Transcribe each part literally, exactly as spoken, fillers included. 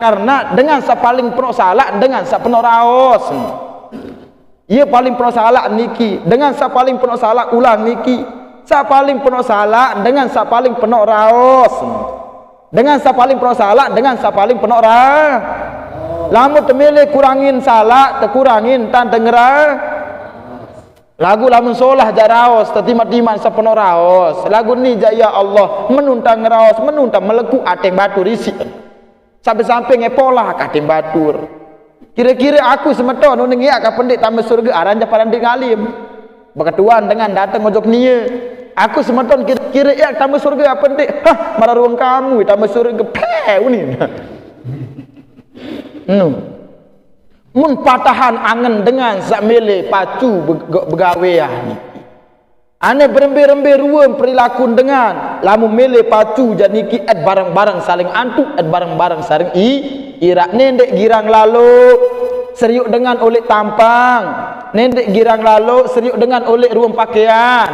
Karena dengan saq paling penoq salaq, dengan saq penoq raos. Ye paling penoq salaq niki, dengan saq paling penoq salaq ulang niki. Saq paling penoq salaq, dengan saq paling penoq raos. Dengan saq paling penoq salaq, dengan saq paling penoq ra-, lamun temele kurangin salaq, tekurangin tan tengera. Laguq lamun solah jaq raos, tetimaq-timaq saq penoq raos. Laguq ni jaq, ya Allah, menuntang raos, menuntang meleku ateng batur isiq. Sampe-sampe ngepolah kateng batur. Kire-kire aku semeton uning yak kapendeq tame surge aran japaran ndeq ngalim. Beketuan dengan dateng ojok nie. Aku semeton kire-kire yak tame surge apendeq. Hah, maraq rueng kamu tame surge. Pe, unin. Nu. Mun patahan angen dengan saq mele pacu beg-, begawean. Ane berembe-rembe ruem perilakun dengan, lamun mele pacu jaq niki et bareng-bareng saling antuk, et bareng-bareng saling i-, iraq. Nendeq girang lalo serioq dengan oleq tampang, nendeq girang lalo serioq dengan oleq ruem pakean.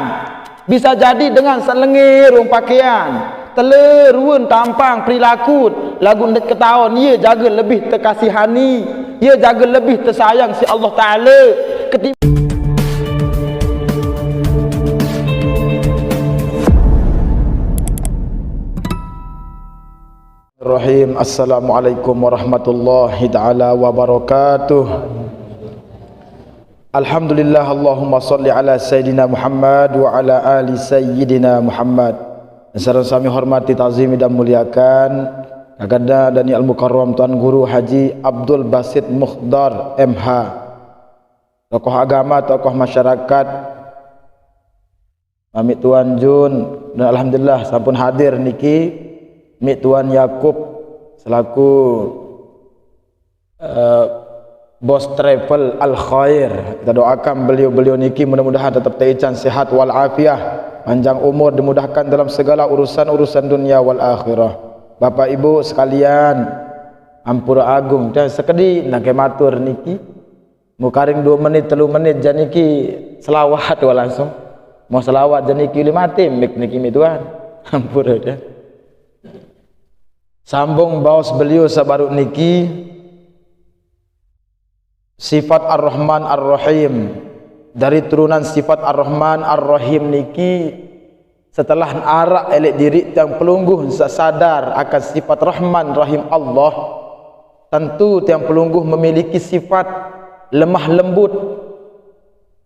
Bisa jadi dengan saq lenge ruem pakean, tele ruem tampang perilakun, laguq ndeq ketaon ie jage lebih tekasihani, ie jage lebih tesayang siq Allah Taala ketimbang. Rahim. Assalamualaikum warahmatullahi taala wabarakatuh. Alhamdulillah, Allahumma salli ala Sayyidina Muhammad wa ala ali Sayyidina Muhammad. Sareng sami hormati, ta'zimi, dan muliakan Kakanda Dani Al-Mukarram Tuan Guru Haji Abdul Basit Mukhdar, M H, tokoh agama, tokoh masyarakat, Mamiq Tuan Jun, dan alhamdulillah sampun hadir niki Miq Tuan Yakub selaku, eh, bos travel Al Khair. Kita doakan beliau-beliau niki mudah-mudahan tetap teican sehat wal afiah, panjang umur, dimudahkan dalam segala urusan-urusan dunia wal akhirah. Bapak Ibu sekalian, ampura agung, dan sekedi nangke matur niki. Mukaring dua menit, telu menit, jaq niki selawat wah langsung. Mau selawat jaq niki ulih mati mik niki, Miq Tuan. Ampura deh. Sambung baos beliau saq baruq niki, sifat Ar-Rahman Ar-Rahim. Dari turunan sifat Ar-Rahman Ar-Rahim niki, setelah araq eleq diriq tiang pelungguh saq sadar akan sifat Rahman Rahim Allah, tentu tiang pelungguh memiliki sifat lemah lembut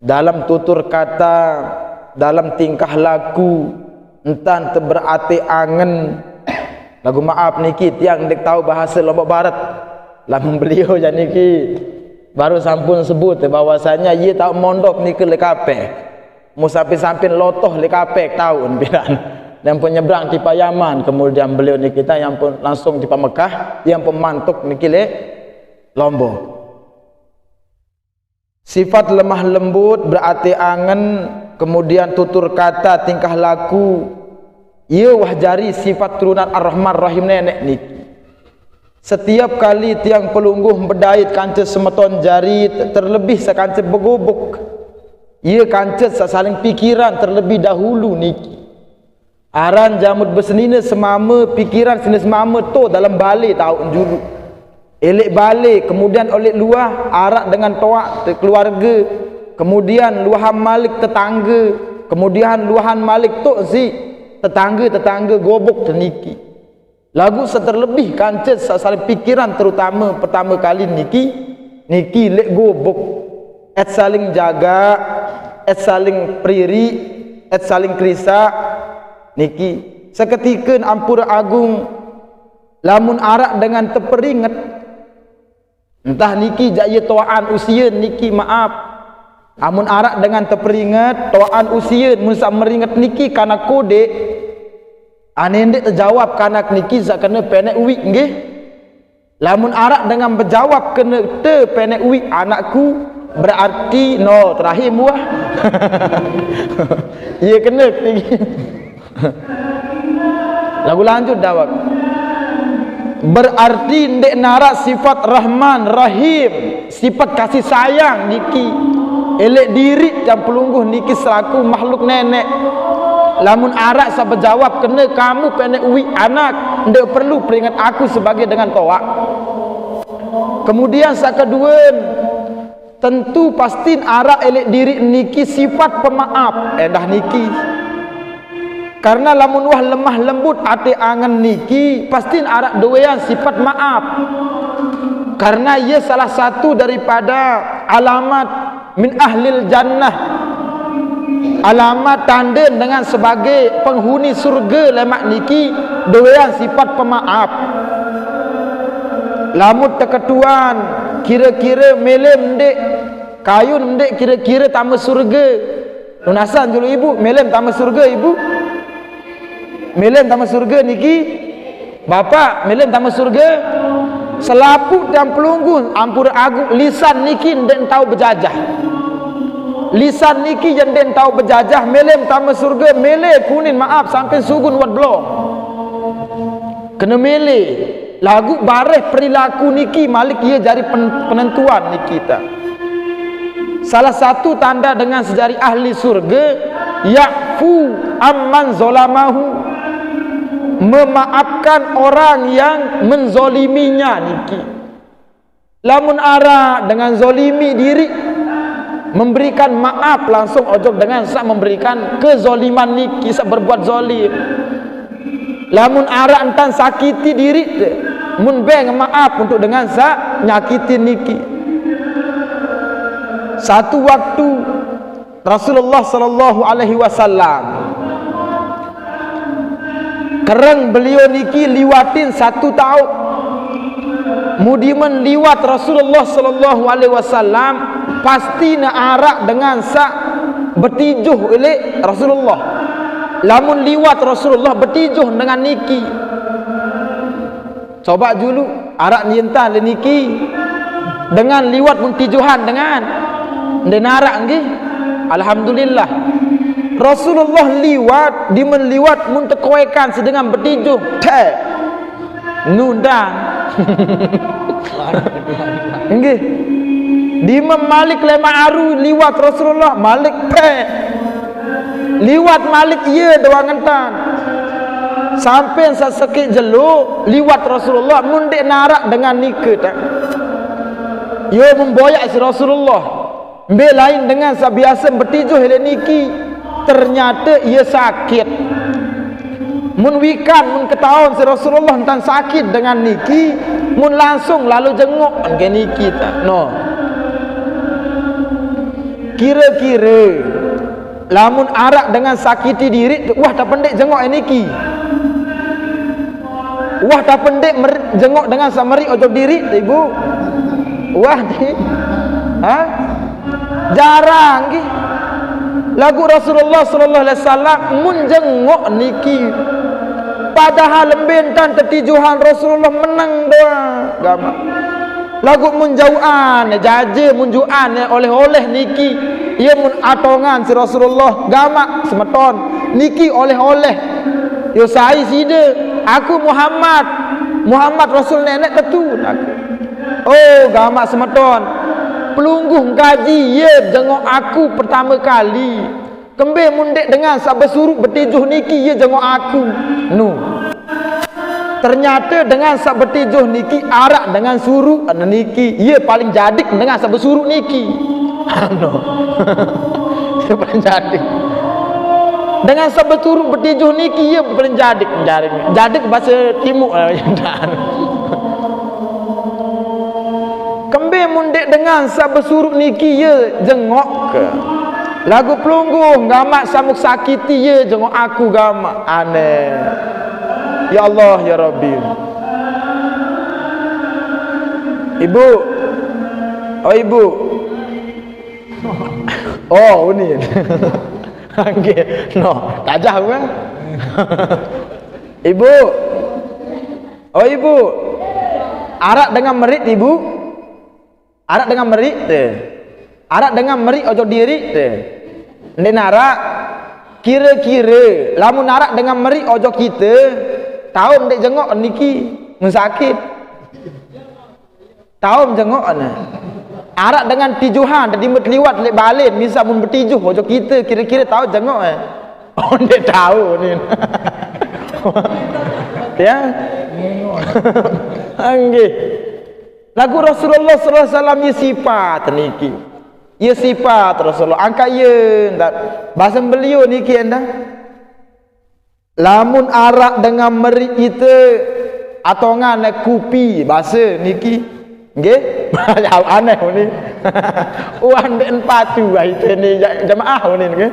dalam tutur kata, dalam tingkah laku, entan teberate angen. Laguq maap niki, tiang ndeq tao bahase Lombok Barat. Lamun beliau jaq niki baruq sampun sebut bahwasanya ie tao mondok nike leq Kapek. Mun sampe-sampe lotoh leq Kapek taun piran. Yang pun nyebrang tipaq Yaman, kemudian beliau niki ta yang pun langsung tipaq Mekah, yang pun mantuk niki leq Lombok. Sifat lemah lembut, berate angen, kemudian tutur kata, tingkah laku, ie wah jari sifat turunan Ar-Rahman Rahim neneq niki. Setiap kali tiang pelungguh bedait kance semeton jari, te-, terlebih sekance begubuk, ie kance saq saling pikiran terlebih dahulu niki. Aran jamut besenine semame, pikiran sine semame to dalem bale taoq julu. Eleq bale, kemudian oleq luah, araq dengan toaq te-, keluarge, kemudian luahan malik tetangge, kemudian luahan malik toq siq tetangge-tetangge gubuk teniki. Laguq seterlebih kance saq saling pikiran terutame pertame kali niki, niki leq gubuk. Et saling jagaq, et saling peririk, et saling kerisaq, niki. Seketike ampure agung, lamun araq dengan teperinget, entah niki jaq ie toaqan usien niki, maap. Amun araq dengan teperinget, toaqan usien, mun saq meringet niki kanak kodeq, ane ndeq tejawab kanak niki saq kene peneq uiq, nggih. Lamun araq dengan bejawab kene te peneq uiq anakku, berarti no terakhir muah. Ie kene. Laguq lanjut dawek. Berarti ndeq naraq sifat Rahman Rahim, sifat kasih sayang niki eleq diriq tiang pelungguh niki selaku makhluk neneq. Lamun araq saq bejawab kene kamu peneq uiq anak, ndeq perlu peringet aku sebagai dengan toaq. Kemudian saq kedue, tentu pastin araq eleq diriq niki sifat pemaaf, endah niki. Karena lamun wah lemah lembut ate angen niki, pastin araq dowean sifat maaf. Karena ie salah satu daripada alamat min ahlil jannah, alamat tande dengan sebagai penghuni surge lemaq niki dowean sifat pemaaf. Lamun teketuan, kire-kire mele ndeq, kayun ndeq kire-kire tame surge. Nunasan julu ibu, mele tame surge ibu? Mele tame surge niki? Bapak, mele tame surge? Selapuq tiang pelungguh ampure agung, lisan niki ndeq tao bejajah. Lisan niki yen ndeq tao bejajah, mele tame surge, mele kunin maaf sampe sugun wet belong. Kene mele, laguq bareh perilaku niki malik ie jari pen-, penentuan niki ta. Salah satu tanda dengan sejari ahli surge, ya'fu amman zolamahu, memaafkan orang yang menzoliminya niki. Lamun araq dengan zolimi diriq, memberikan maaf langsung ojok dengan saq memberikan kezoliman niki, saq berbuat zolim. Lamun araq entan sakiti diriq, mun beng maaf untuk dengan saq nyakitin niki. Satu waktu Rasulullah sallallahu alaihi wasallam, kereng beliau niki liwatin satu taoq. Mudimen liwat Rasulullah sallallahu alaihi wasallam, pastine araq dengan saq betijuh leq Rasulullah. Lamun liwat Rasulullah betijuh dengan niki. Coba julu, araq nyentan leq niki. Dengan liwat mun tijuhan dengan. Ndeq naraq nggih. Alhamdulillah. Rasulullah liwat, dimen liwat mun tekoekan sedengan betijuh. Teh. Nundang. Nggih. Dimen malik lemaq aru liwat Rasulullah, malik pek. Liwat malik ie doang entan. Sampe saq sekeq jelo liwat Rasulullah, mun ndeq naraq dengan nike ta. Ie memboyaq siq Rasulullah. Mbe lain dengan saq biase betijuh leq niki, ternyate ie sakit. Mun wikan, mun ketaon siq Rasulullah entan sakit dengan niki, mun langsung lalo jengok engke niki ta. No. Kire-kire lamun araq dengan sakiti diriq, wah tapendeq jengok eniki. Wah tapendeq mer-, jengok dengan saq meriq ojok diriq, Ibu. Wah, di-, ha? Jarang nggih. Laguq Rasulullah sallallahu alaihi wasallam mun jengok niki. Padahal lembe entan tetijuhan Rasulullah meneng doang. Gamaq. Laguq mun jauqan, jaje mun juqan oleh-oleh niki. Ie mun atongan siq Rasulullah, gamaq semeton. Niki oleh-oleh. Yo sai side, aku Muhammad. Muhammad Rasul neneq tetu. Oh, gamaq semeton. Pelungguh ngkaji, ie jengok aku pertame kali. Kembe mun ndeq dengan saq besuruq betijuh niki ie jengok aku. Nu. Ternyate dengan saq betijuh niki araq dengan suruq niki. Ie paling jadik dengan saq besuruq niki. Anu. Ie paling jadik. Dengan saq besuruq betijuh niki ie paling jadik, jadik. Jadik base timuq. Kembe mun ndeq dengan saq besuruq niki ie jengok ke. Laguq pelungguh gamaq saq muk sakiti ie jengok aku gamaq. Aneh. Ya Allah, ya Rabbi. Ibu. Oh, Ibu. Oh, unin. Nggih. No, tajah, Bang. Ibu. Oh, Ibu. Araq dengan merit, Ibu? Araq dengan merit, te. Araq dengan merit ojok diriq, te. Ndeq naraq. Kire-kire, lamun araq dengan merit ojok kite, taom ndeq jengok niki, mun sakit. Taom jengok ne. Araq dengan tijuhan, tadi met liwat leq balen, misal mun betijuh ojok kite, kire-kire taom jengok, eh. Oh, ndeq tao ni. Ya. Nggih. Lagu Rasulullah sallallahu alaihi wasallam ye sifat niki. Ye sifat Rasulullah. Angkat ye ndak. Bahasa beliau niki endah. Lamun arak dengan meri ite atongan kupi bahasa niki. Nggih? Aneh ni. Wan den pacu ite ni jamaah ni nggih.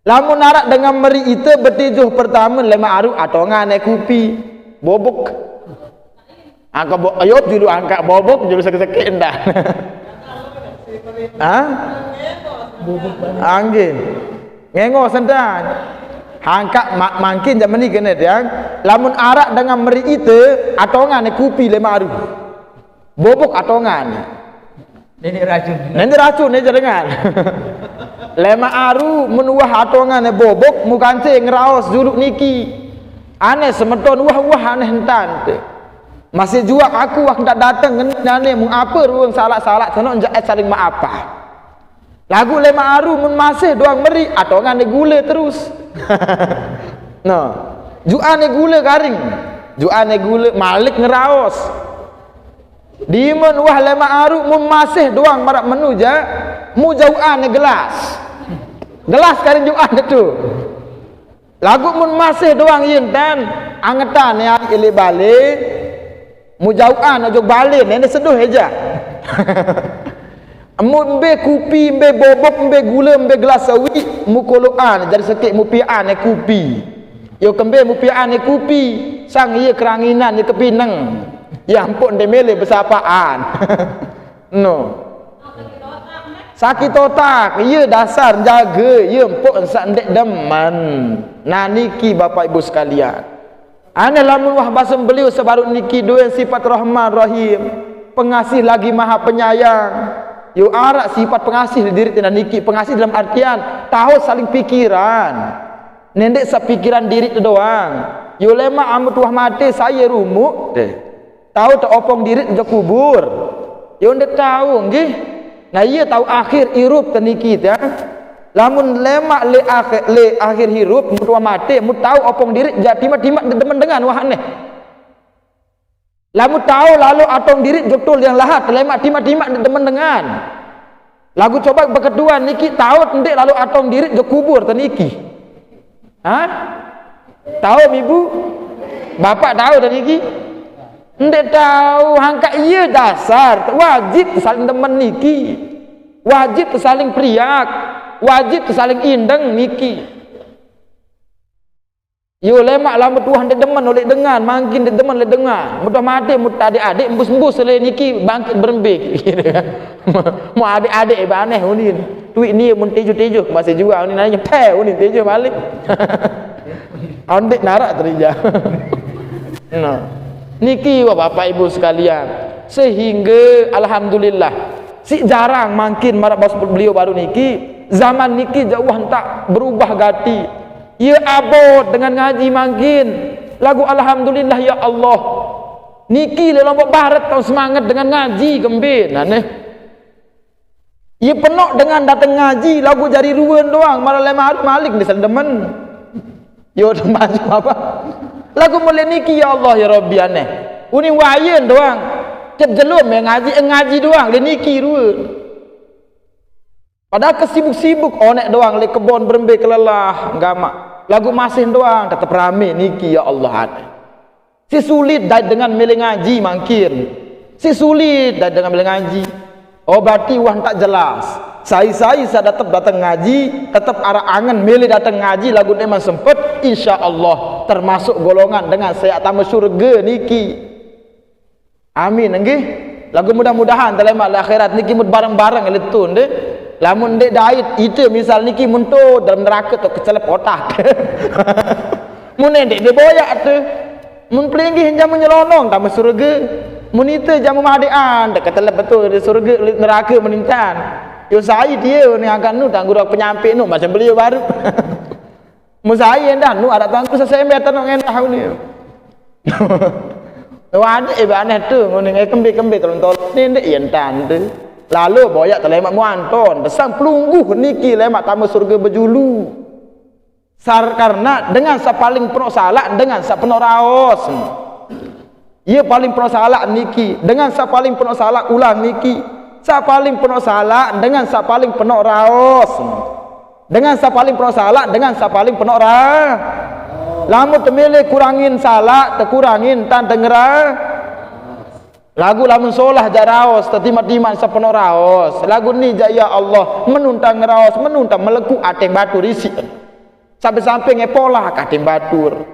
Lamun arak dengan meri ite betijuh pertama lemak aru atongan kupi. Bobok. Angka bo ayop julu angkat bobok julu sakit-sakit endah. Ha? Angin. Ngengos endah. Angkat ma mangkin zaman ni kena dia. Lamun arak dengan meri ite atongan kupi lemak aru. Bobok atongan. Nenek racun. Nenek racun ni jaringan. Lemak aru menuah atongan bobok mukante ngeraos juluk niki. Aneh semeton wah-wah aneh entan te. Masih juak aku wah ndak dateng ngenane mung apa ruang salak-salak senok njak saling maapa. Lagu lemak aru mun masih doang meri atongan gula terus. Nah, juane gula garing. Juane gula malik ngeraos. Dimen wah lemak aru mun masih doang marak menu ja, mujauan gelas. Gelas karing juan tu. Lagu mun masih doang yin tan, angetan ya ilik balik, mujauan ojok balik, nenek seduh aja. Mun mbe kupi, mbe bobok, mbe gula, mbe gelas sawi, mukoloan, jadi sekik mupian kupi. Yo kembe mupian kupi, sang iya keranginan, iya kepineng. Ya ampun, demele besapaan. No. Sakit otak, iya dasar jaga, iya empuk ensak ndek demen. Nah niki Bapak Ibu sekalian. Aneh lamun wah basem beliau sebaru niki duen sifat Rahman Rahim. Pengasih lagi maha penyayang. Yo arak sifat pengasih di diri tina niki, pengasih dalam artian tahu saling pikiran. Nendek sepikiran diri doang. Yo lemak amu tuah mate saya rumuk deh. Tahu tak opong diri jok kubur. Yo ndak tahu nggih. Nah iya tahu akhir irup teniki ta. Lamun lemak le akhir le akhir hirup mutua mate mu tahu opong diri jak timak-timak demen dengan wah aneh. Lamun tahu lalu atong diri jok tul yang lahat lemak timak-timak demen dengan. Lagu coba beketuan niki tahu ndik lalu atong diri jok kubur teniki. Hah? Tahu ibu? Bapak tahu teniki? Ndik tahu, hangka iya dasar wajib saling demen niki. Wajib saling priak, wajajib saling indeng niki. Yo lemak lamun tuah ndak demen oleh dengan, mangkin ndak demen oleh dengan. Mudah mati mut adik-adik embus-embus oleh niki bangkit berembe. Mu adik-adik baneh unin. Tuik ni mun tejo-tejo masih juga unin nanya pe unin tejo balik. Ondik narak terija. Nah, niki wah Bapak Ibu sekalian. Sehingga alhamdulillah si jarang mangkin marak bos beliau baru niki. Zaman niki jauh entak berubah gati. Ia abot dengan ngaji mangkin. Lagu alhamdulillah ya Allah. Niki le Lombok Barat tahu semangat dengan ngaji kembe. Nah neh. Ia penok dengan datang ngaji lagu jari ruan doang malah le malik ni sendemen. Yo termasuk apa? Lagu mulai niki ya Allah ya Rabbi aneh. Uni wayen doang. Cep jelum ya ngaji eh, ngaji doang le niki ruan. Padahal kesibuk-sibuk onek doang le kebon berembe kelelah gamak. Lagu masih doang tetap rame niki ya Allah aneh. Si sulit dait dengan mele ngaji mangkin. Si sulit dait dengan mele ngaji. Oh berarti wah tak jelas. Sai-sai sa tetap datang ngaji, tetap arah angen mele datang ngaji lagu deman sempet, insya Allah termasuk golongan dengan saya tamu surga niki. Amin nggih. Lagu mudah-mudahan dalam akhirat niki mut bareng-bareng letun deh. Lamun dek dait ite misal niki munto dalam neraka tu kecelep otak. Mun endek dia boyak tu. Mun pelinggih jamu nyelonong tamu surga. Mun ite jamu madean dek kecelep betul di surga neraka menintan. Yo sai dia ni akan nu tanggurak penyampe nu macam beliau baru. Mun sai endah nu ada tuan tu sesembe tenok endah ni. Wah ada eh aneh tu ngene eh kembe-kembe tolong-tolong ni ndak yen tan tu. Lalu boyak telemak muanton besang pelungguh niki lemak tamu surga bejulu. Sar karena dengan sepaling penuh salah dengan sepenuh raos. Iye paling penoq salaq niki, dengan saq paling penoq salaq ulang niki. Saq paling penoq salaq dengan saq paling penoq raos. Dengan saq paling penoq salaq dengan saq paling penoq ra-, lamun temele kurangin salaq, tekurangin tan tengera. Laguq lamun solah jaq raos, tetimaq-timaq saq penoq raos. Laguq ni jaq, ya Allah, menuntan ngeraos, menuntan melekuq ateng batur isiq. Sampe-sampe ngepolah kateng batur.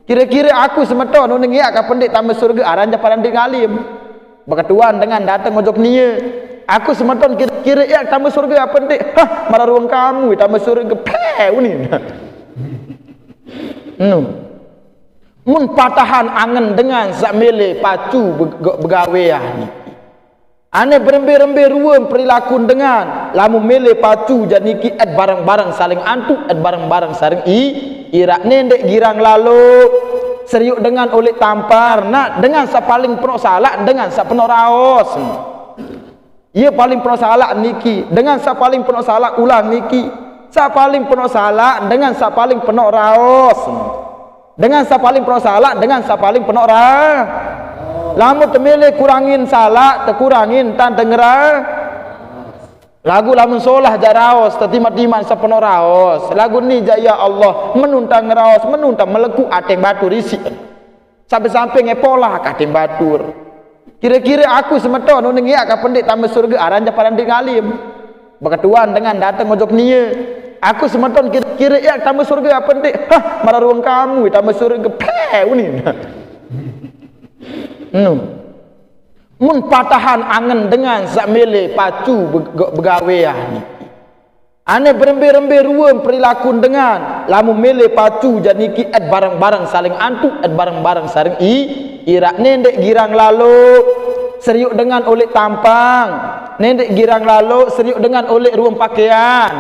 Kire-kire aku semeton unin ngiaq kaq pendeq tame surge aran jaq paran ndeq ngalim. Beketuan dengan dateng ojok nie. Aku semeton kire-kire iaq tame surge ape ndeq? Hah, maraq rueng kamu tame surge. Peh, unin. Nu. Mun patahan angen dengan saq mele pacu be-, begawean niki. Ane berembe-rembe ruem perilakun dengan, lamun mele pacu jaq niki et bareng-bareng saling antuk, et bareng-bareng saling i-, iraq, nendeq girang lalo, serioq dengan oleq tampar, nah, dengan saq paling penoq salaq, dengan saq penoq raos. Iye paling penoq salaq niki, dengan saq paling penoq salaq ulang niki. Saq paling penoq salaq, dengan saq paling penoq raos. Dengan saq paling penoq salaq, dengan saq paling penoq ra-, lamun temele kurangin salaq, tekurangin tan tengera. Laguq lamun solah jaq raos, tetimaq-timaq saq penoq raos. Laguq ni jaq, ya Allah, menuntan ngeraos, menuntan melekuq ateng batur isiq. Sampe-sampe ngepolah kateng batur. Kire-kire aku semeton unin ngiaq kaq pendeq tame surge aran jaq paran ndeq ngalim. Beketuan dengan dateng ojok nie. Aku semeton kire-kire iaq tame surge ape ndeq? Hah, maraq rueng kamu tame surge. Peh, unin. Nu. Mun patahan angen dengan saq mele pacu be-, begawean niki. Ane berembe-rembe ruem perilakun dengan, lamun mele pacu jaq niki et bareng-bareng saling antuk, et bareng-bareng saling i-, iraq, nendeq girang lalo serioq dengan oleq tampang, nendeq girang lalo serioq dengan oleq ruem pakean.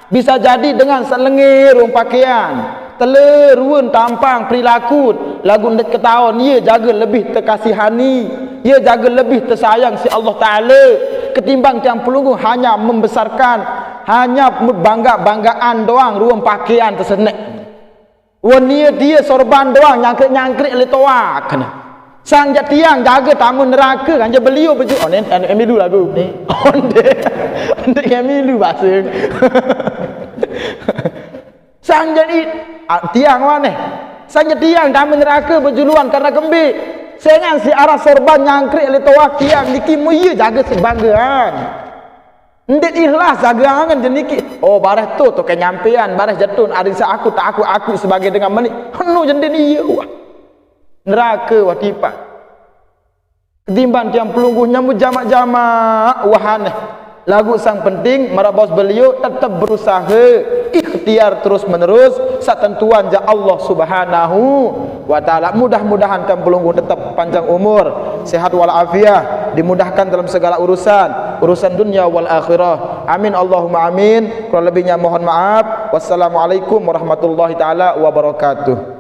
Bisa jadi dengan saq lenge ruem pakean, tele ruem tampang perilakun, laguq ndeq ketaon ie jage lebih tekasihani, ie jage lebih tesayang siq Allah Taala ketimbang tiang pelungguh hanya membesarkan, hanya bangga-banggaan doang ruem pakean teseneq. Wen ie tie sorban doang nyangkriq-nyangkriq leq toaq. Sang jaq tiang jage tame nerake kance belio beju-, oh, nen-, nen-, milu lagu. Onde. Onde nge milu base. Sang jaq i-, ah, tiang waneh. Sang jaq tiang tame nerake bejuluan karena kembe. Sengan siq arah sorban nyangkriq leq toaq tiang niki mu ie jage siq banggean. Ndeq ikhlas jage angen jeniki. Oh, bareh to, to kenyampean, bareh jetun, ari saq aku tak aku, aku sebagai dengan menik. Henu jenden ie, wah. Nerake, wah, tipaq. Ketimbang tiang pelungguh nyambut jamaq-jamaq, wah, aneh. Laguq sang penting, maraq baos belio, tetep berusahe, ikhtiar terus menerus, saq tentuan jaq Allah Subhanahu wa Ta'ala. Mudah-mudahan tiang pelungguh tetep panjang umur, sehat wal afiah, dimudahkan dalam segala urusan, urusan dunia wal akhirah. Amin, Allahumma amin. Kurang lebihnya mohon maaf. Wassalamualaikum warahmatullahi taala wabarakatuh.